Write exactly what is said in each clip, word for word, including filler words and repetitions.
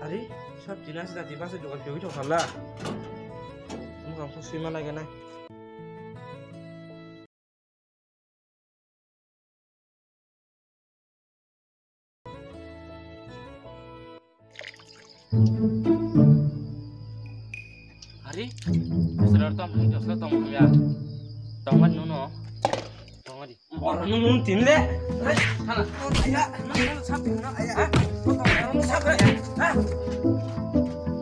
Ari, sab tina sida tiba se dokan kebui thok khala. Mukang kho sui ma nai ganai. Ari, serar tom, josla tom ya. Tom kan nuno. Tom di. Oro nung nung tin le. Hai, sana. Aya, nung nung sap tin na, aya. Ha? Nung sap ya. Ha?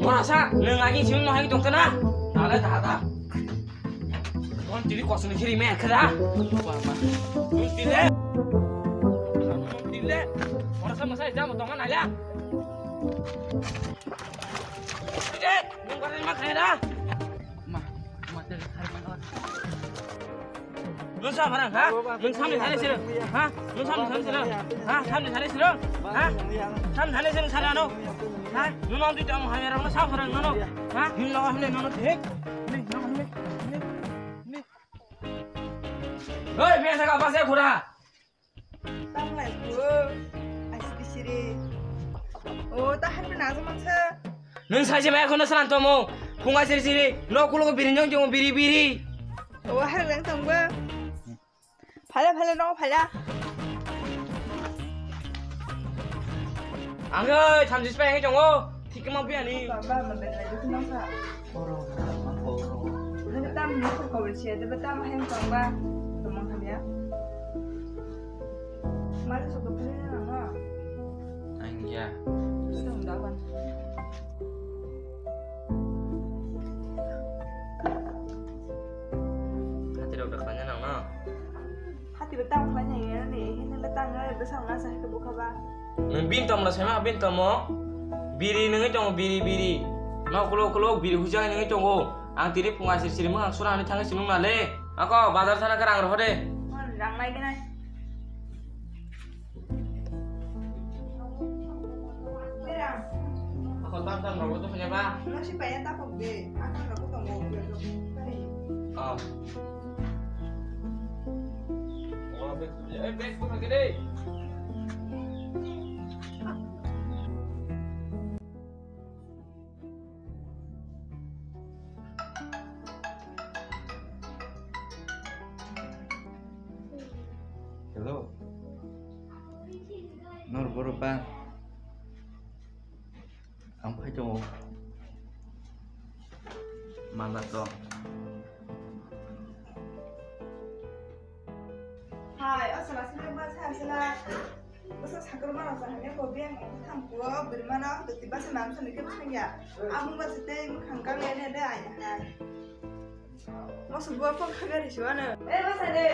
Mora sa, nung lagi sini mau hai tong kana? Dale, da, da. Nung tini kosong kiri me kada. Nung tin le. Nung tin le. Mora sa masa jam tong na ya. Nung kare ma kaya da. Ma, ma, teri kare ma. Nung sa barang, ha? Nung samni thani sirung, ha? Nung samni thani sirung, ha? Samni thani sirung, ha? Samni thani sirung sana no, ha? Nung nong di tong hai rong sa barang no, ha? Nung nong hamle no, thik? Ni, nong hamle, ni, ni. Hei, biasa ka basa khura. Tamo lai ko, aisi bisiri. O, ta harbe na zo mangsa. Nung sai se mai kono salan tomo. Phunga siri siri. No kulo biri nyong jong biri biri. O, har lang tong ba. Phala phala no phala. Ang oi, thamjis pa yang jong o. Thik ma biani. Baba, ma ben lai ko nang sa. Oro, oro. Nang tam ni ko ko che, de tam hem tong ba. Tong mang hamya. Mari so ko pele na na. Ang ya. Tong da ban. Hati rok da khanya nang na. Hati ba tang khanya ya ni, hin le tang ga de sa na sa ke bu kha ba. Nung bin tamo na sema bin tamo. Biri nungwi tongo biri biri. No kulo kulo biri hujai nungwi tongo. Ang tini phunga sir sir mung ang sura ani thangwi sinung na le. Ako bazar thana khe rang roho de. Mon rang nai gina. Ako tam tam rogo to punya ba. No si paya ta kok de. Akan rogo tongo. Oh. Oh, bek, eh, bek, bek, bek, bek. Hello. Nor boro ba. Ang phai tongo. Mala to. Hai, o sala sala ba sa sala. Bwsa sakor mano sa hanya ko biang ang thang ko beri mana ang tuti basa nam sa nike thang ya. Amung basa tei mukhang kang ya ne de ai hai. Mosu bua pang khaga ri suana. Eh, basa de.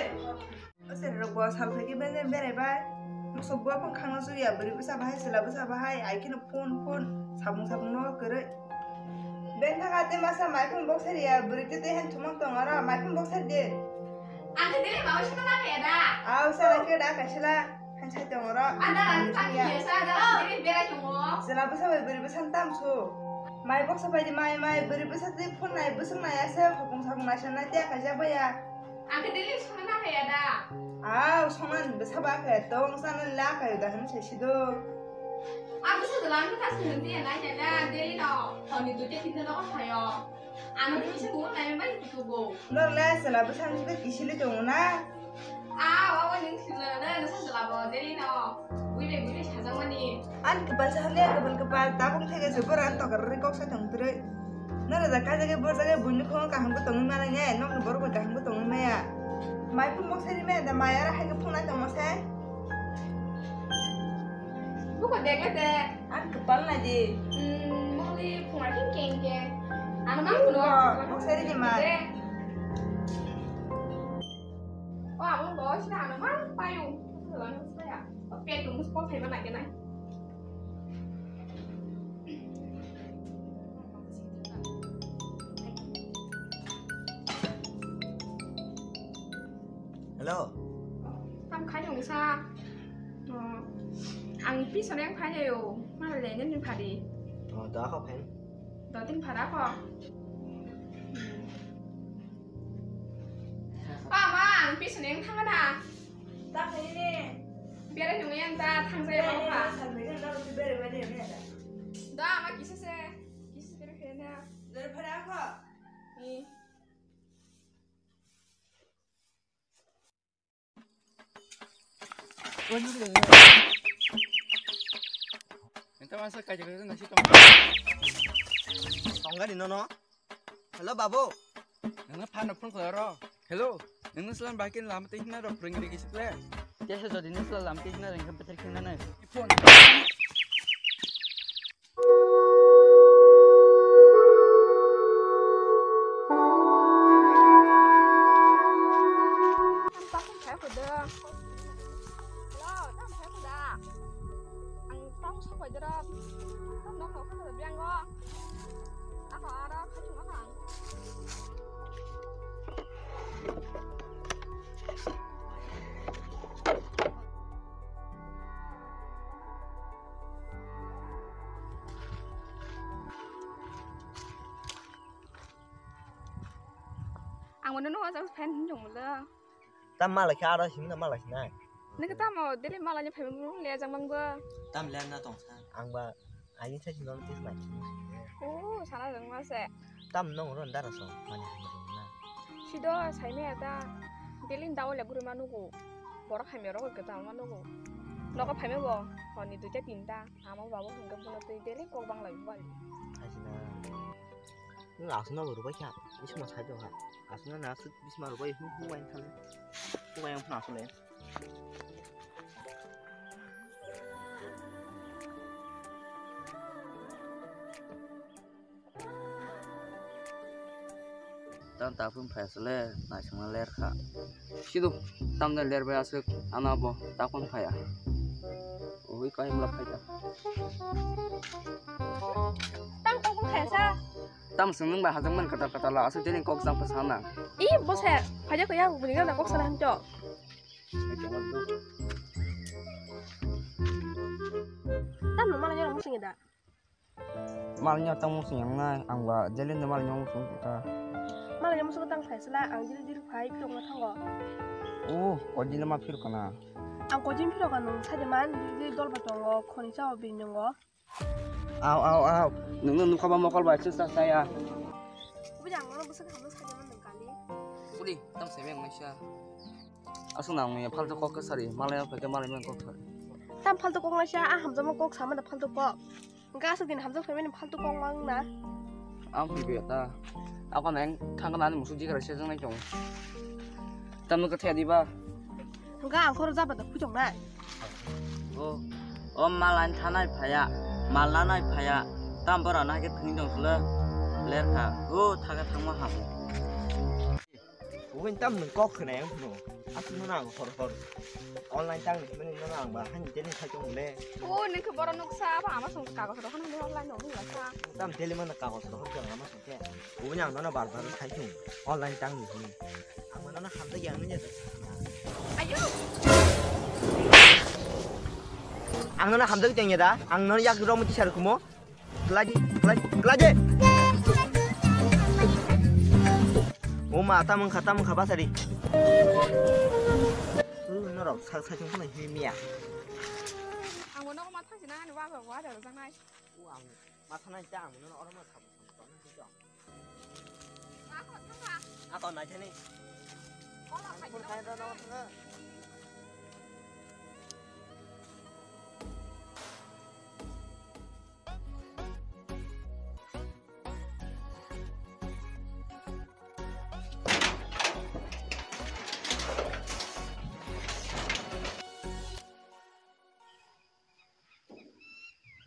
O sere rok bo sal phai khe bene berai bai. Moso bua phang khangno su ya, bwrwi bwsa bahai, chwla bwsa bahai, ai kheno phone, phone, sabung, sabung no kwrwi. Ben thaka te masa maiphang box sari ya, bwrwi te te hen thumang tong aro, maiphang box sari de. Ang khe dili mama sino na kaya da. Au sa na khe da kaisila, han sai tong aro. Ada rani pani ya sa da, dili berai tongo. Chwla bwsa bai bwrwi bwsa tam su. Mai box bai di mai, mai, bwrwi bwsa te phone nai, bwswk nai asa, khopung sabung nai sa nai te kaisa baya. Ang khe daily songna nang kaya da. Aw, songna ni bwsa ba khe tong sana la khayo da hwn sai sido. Ang bwsa da lang ta sung ti na ya da daily no. Honi dui ta tin ta no khayo. Ano ni se ko nai mai tu bo. Nor le sala bwsa ni be kisili tong na. Aw, aw ning sila na na sa sala bo daily no. Bui bai bui bai sajak mani. Ani kwpal sa hwnwi ang kwpal kwpal tabuk theke se borok ani tokar rwi kok sai tong twrwi. Noro da kaijagwi borjagwi buini khungo kaham bo tongwi manai ne, nokni borok bai kaham bo tongwi maya. Mai phung bok sai rwi maya da mai aro hai khe phungnai tongma sai. Buko dekle de. Ani kwpal nai di. Hmm, moli phunga khe keng khe. Ano mang phungo. Bok sai rwi di mai. O amo bo sina ano mang payo. Ano saya. Pet nung bus pok thai mana kenai. Hello. Tam khai nung sa. Oh. Ang piso neng phai yo. Mana le nyen phari. Oh, da kho phen. Da tin phara kho. Pa ma, ang piso neng thang na. Ta khai ni. Bere nung yang ta thang jai ba pa. Sa me nang da bere bere ne da. Da, ama kisa se, kisa se kere kere na. Dari pada apa? Ni. Ente masa kaja kaja nasi tong. Tongga di nono. Hello, babu. Nangna phano phone khlai ro. Hello. Nangna slam bakin lam te hina ro pring ri kisle. Tesa jodi nang slam lam te hina rengkha beter khina nai. Phone. Ang takung kaya ko da. Hello, takung kaya ko da. Ang takung sa ko da. Takung no ko ko biang go. Ako ara kachung ako ang. Ang mano no ajak fan hin jong mula. Tam malai khe aro himna malai khe nai. Nang tamo daily malai ni phaimung le ajak mang bo. Tam le na tong sa. Ang ba Ani sai sino tis mai. Oh, sana jeng ma se. Tam nong ron dara so mani hini na. Sido sai me ta. Delin daw le guri manugo. Borok hai me rok ke ta manugo. Nogo phai me bo. Honi duita tinta. Amo babo hingga bono tei deli kok bang lai bali. Asina. Nung asuna bo rubai kha. Isma sai do kha. Asuna na asuk bisma rubai hu hu wain thang. Hu wain phna asule. Tam tapun phai asle, naisingma ler kha. Sido, tam de ler bai asuk, ano bo tapun phai ya. Ui, kai mla phai ta. Tam tapun phai sa. Tam sung nung ba hajang man kata kata la, asuk jeni kok jang pa sana. Ih, bose, phai ja ko ya, buni na kok sana ham cho. Tam no mala nyong musing da. Mal nyo tang musung yang nai, ang ba jelin de mal nyo musung ta. Mal nyo musung tang phai sela, ang jil jil phai phirok na thango. Oh, kojin ma phir kana. Ang kojin phirok ka nung sa de man, jil jil dol ba tongo, khoni chao bin nyongo. Au, au, au. Nungno nukha ba mokol bai chwsa saya. Bujang no busa khamno sa de man nung kali. Uli, tam se beng maisa. Asung nang ni phalto kok ka sari, malai phai ke malai man kok sari. Tam phalto kok naisa, a hamjama kok sama da phalto kok. Hwnkhe aswk din hamjak phaimani phaltu kok ma wngna. Ang phi biya ta. Ako nang thang nani musuk jikra se jang nai chong. Tamno khe thaya diba? Hwnkhe ang khoro jaba da phuchong nai. O, o mal ani thanai phaya, mal nanai phaya. Tam bora na khe thwng jong sle ler kha. O thaka thangma hamo. Ubin tam nung kok khna yang phunu. Aswk no nang hor hor. Online tang ni mani no nang ba hani teni sai tong le. O nung khe boro nuksa ba ama song kagos rok hwnwi online no nung sa. Tam teli mana kagos rok hor jang ama song khe. Ubin ang no bar bar sai tong. Online tang ni hwnwi. Ang no hamjak yang ni jata. Ayo. Ang no hamjak teng ya da. Ang no yak rom ti sar kumo. Klaji, klaji, klaji. O ma, tamung kha, tamung kha, basari. Norok sak sak sung khna hi miya. Ang bono ma thang sina ani wa wa da jang nai. O ang ma thang nai ta ang bono oro ma thang. Ako nai thani.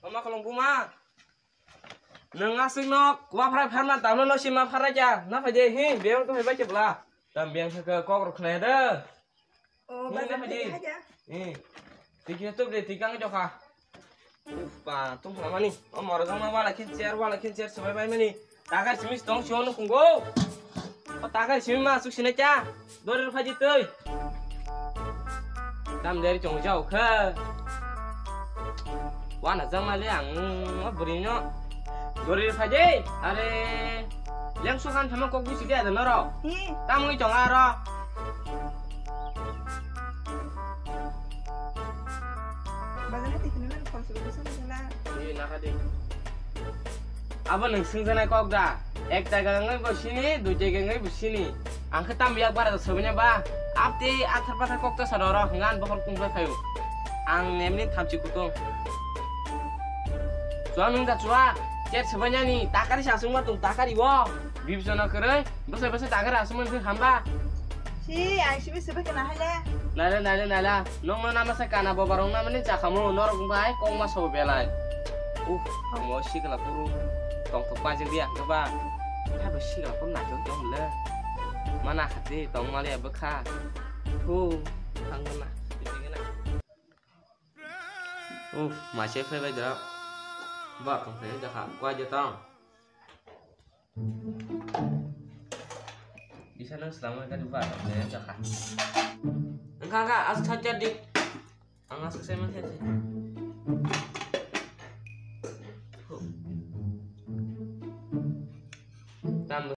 Oma kolong buma. Nang asik nok, wa phara pharma tamno no sima phara ja. Na phai de hi, beng to phai ba ke bla. Tam beng ke kok rok khnai da. O, bazar thai haja. Eh. Tiki tu beli tikang jokha. Uff, pa, tung pha mani. O moro jong ma wala khin chair, wala khin chair, sabai bai mani. Tagar simi tong sio no kungo. O tagar simi ma suk sine cha. Dori pha ji tui. Tam deri chong jau kha. Wana jang ma le ang, o buri no. Dori pha ji. Are. Leng sukan sama kok bisi dia da noro. Hi. Tam ngi chong aro. Bazar hati kini mana kau sudah besar sana. Hi, nak ada. Abo nwng swngjaknai kok da? Ek taka wngwi bo sini, dui taka wngwi bo sini. Ang khe tamo yak bara swbaina ba? Abte athar pathar kok ta sa rw rw, hwnga ang bokhor kung bai phaio. Ang emni thamchi kutung. Chua nwng da chua, chet swbainani, takari sa swngma tung takari bo. Bibisona kwrwi, bwsai bwsai takari aswkmani thung hamba. Si, ang sibi sibi kena hai le. Naila, naila, naila. Nokno nama se kana boba rong namani chakhamu, norok wngkha hai kongma sabo belai. Uf, amo sikla kuru tongthok pajak dia hwnkhe ba. Hai bo sikla kuru naithok tong le. Mana khati tong mali bwkha. Hu, thangna. Uf, maise phaibai da. Ba tong phai da kha, kwai de tong. Bisa nang selama kan ba, ya, jahat. Enggak, enggak, as saja di. Ang as saya masih sih. Tam.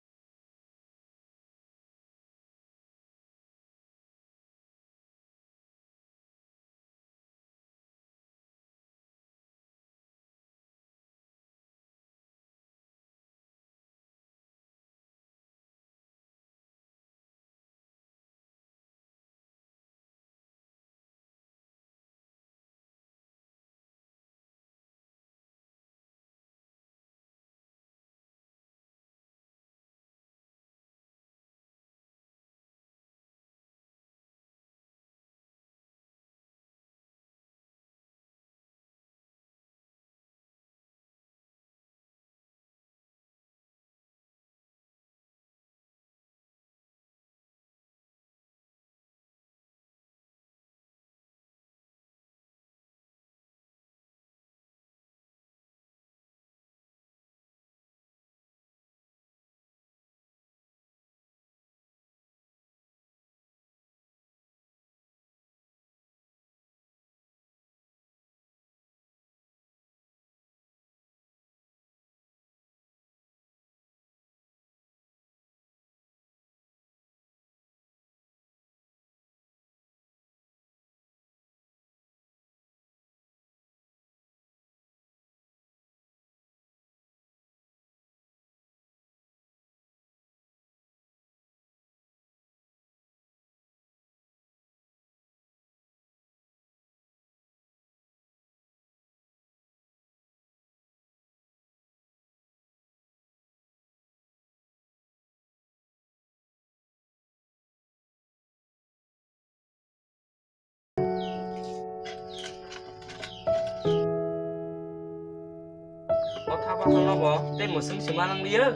O thapa hano bo tei mwswng sima nang liyo.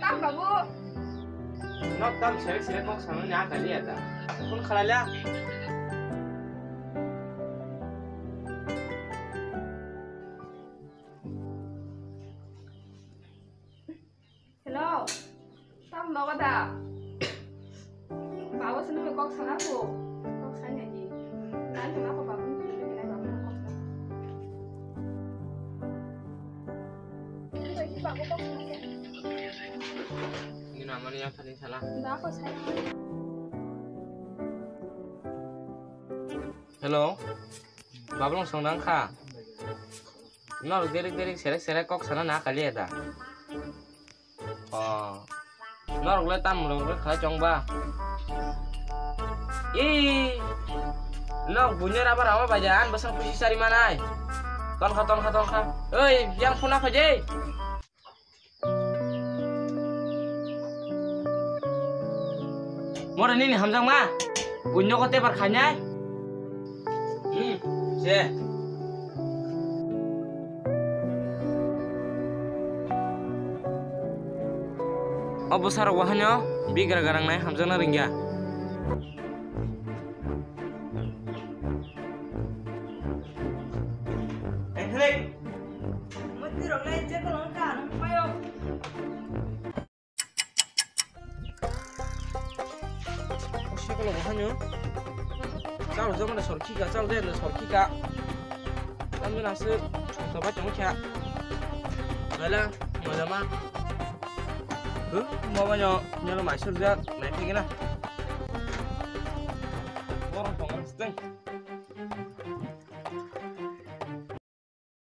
Tam babu. Nok tam sere sere kok sana ni a kali ya ta. Phone khalai la. Hello. Tam nogo da? Babu sini kok sana ko. Kok sana di. Nai sana ko babu ni kok sana. Ini namanya yang paling salah. Ba ko sana. Hello. Babu long song dang kha. Norok derik derik serek serek kok sana na kali ya da. Oh. Norok le tam rok le kha chong ba. I. Nok bunya raba raba baja an basang pusi sari manai. Ton kha ton kha ton kha. Oi, yang phuna kha je. Mora nini hamjakma? Buino ko tebar khainai? Hmm, se. O bwsarok wahanyo bigra garang nai hamjakna ringya. Eng, thilek. Mwtwi rok nai je kolong ka nang payo. Sekolo bo hanyo. Chalo jomane sorkhika, chalo jomane sorkhika. Tamjana se to ba tong kha. Wala, wala ma. Huh? Mo ba nyo, nyo lo mai sur ja, nai thik na. Borok tong steng.